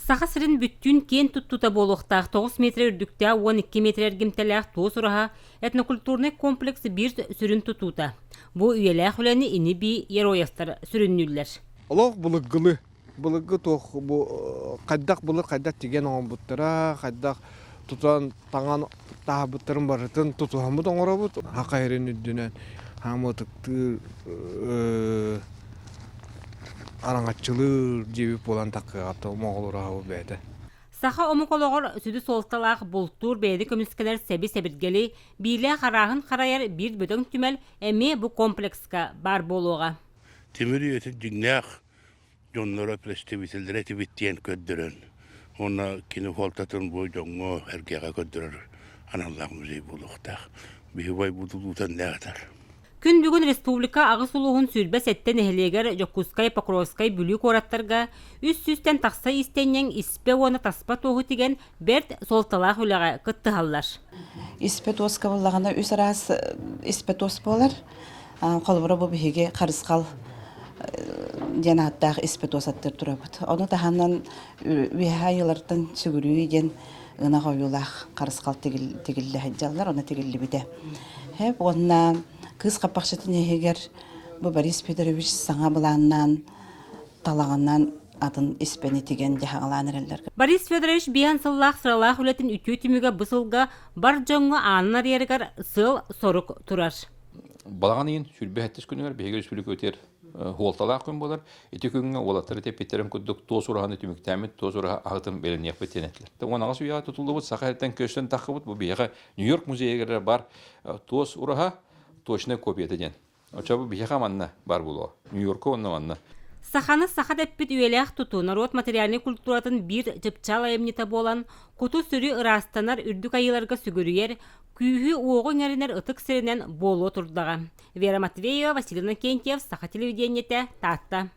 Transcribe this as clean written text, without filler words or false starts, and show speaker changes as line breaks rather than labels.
Саха сирин бүттүүн киэн туттуута буолуохтаах 9 метр үрдүктээх 12 метр эргимтэлээх туос ураһа этнокультурнай комплекс биир сүрүн тутуута. Бу үйэлээх үлэни ини-бии Яроевтар сүрүннүүллэр.
Олох былыргылыы былыргы туох бу хайдах былыр хайдах тигэн оҥорбуттара, хайдах тутан таҥан таһаарбыттарын барытын тутуһаммыт оҥоробут. Саха сирин үрдүнэн хаама ытыктыыр араҥаччылыыр диэбит буолан таккыаҕа моҕол ураһа бэйэтэ.
Саха омук олоҕор сүдү суолталаах бултуур бэйэни көмүскэнэр сэби-сэбиргэли, биилээх арааһын харайар биир бөдөҥ түмэл эмиэ бу комплекска баар буолуоҕа.
Тимир үйэтин дьиҥнээх дьонноро представителлэрэ этибит диэн көрдөрөн уонна кини суолтатын бу дьоҥҥо эргэҕэ көрдөрөр аналлаах музей буолуохтаах. Биһи убайбыт улуутан даҕатар.
Күн бүгүн республика аҕыс улууһун 27 нэһилиэгэр Дьокуускай, Покровскай, Бүлүү куораттарга 300-тэн тахса иистэнньэҥ испэ уонна таспа туоһу тигэн бэрт суолталаах үлэҕэ кыттыһаллар.
Испэ туоска буоллаҕына үс араас испэ туос буолар. Холобура бу биһиги харысхал диэн ааттаах испэ туос аттыыр турабыт. Ону таһынан үөһээ айылартан сүгүрүү диэн ынах ойуулаах харысхал тигиллэ сылдьаллар, ону тигиллибитэ. Уонна кыыс хаппахчытын иһигэр бу Борис Федорович саҥа былааннаан талаҕынан атын испэни тигэн дьаһаҕалаан эрэллэр.
Борис Федорович биэһэн сыллаах сыралаах үлэтин үтүө түмүгэ бу сылга бар дьоҥҥо аанын арыйарыгар сыал-сорук турар.
Балаҕан ыйын 27 күнүгэр биһиги республикабытыгар суолталаах күн буолар. Ити күҥҥэ уолаттар этэппиттэрин курдук туос ураһаны түмүктээммит, туос ураһа аһытын бэлэмниэхпит диэн этилэр. 18 үйэҕэ тутуллубут саха сириттэн көстөн таххыбыт бу биһиэхэ Нью-Йорк музейыгар бар туос ураһа точнай копията диэн. Оччо бу биһиэхэ манна бар буолуо. Нью-Йорка уонна манна.
Саханы саха дэппит үйэлээх тутуу норуот материальнай культуратын биир чыпчаал айымньыта буолан, куту-сүрү ыраастанар үрдүк айыыларга сүгүрүйэр, күүһү-уоҕу иҥэринэр ытык сиринэн буолуо турдаҕа. Вера Матвеева, Василий Иннокентьев, Саха телевидениетэ, Таатта.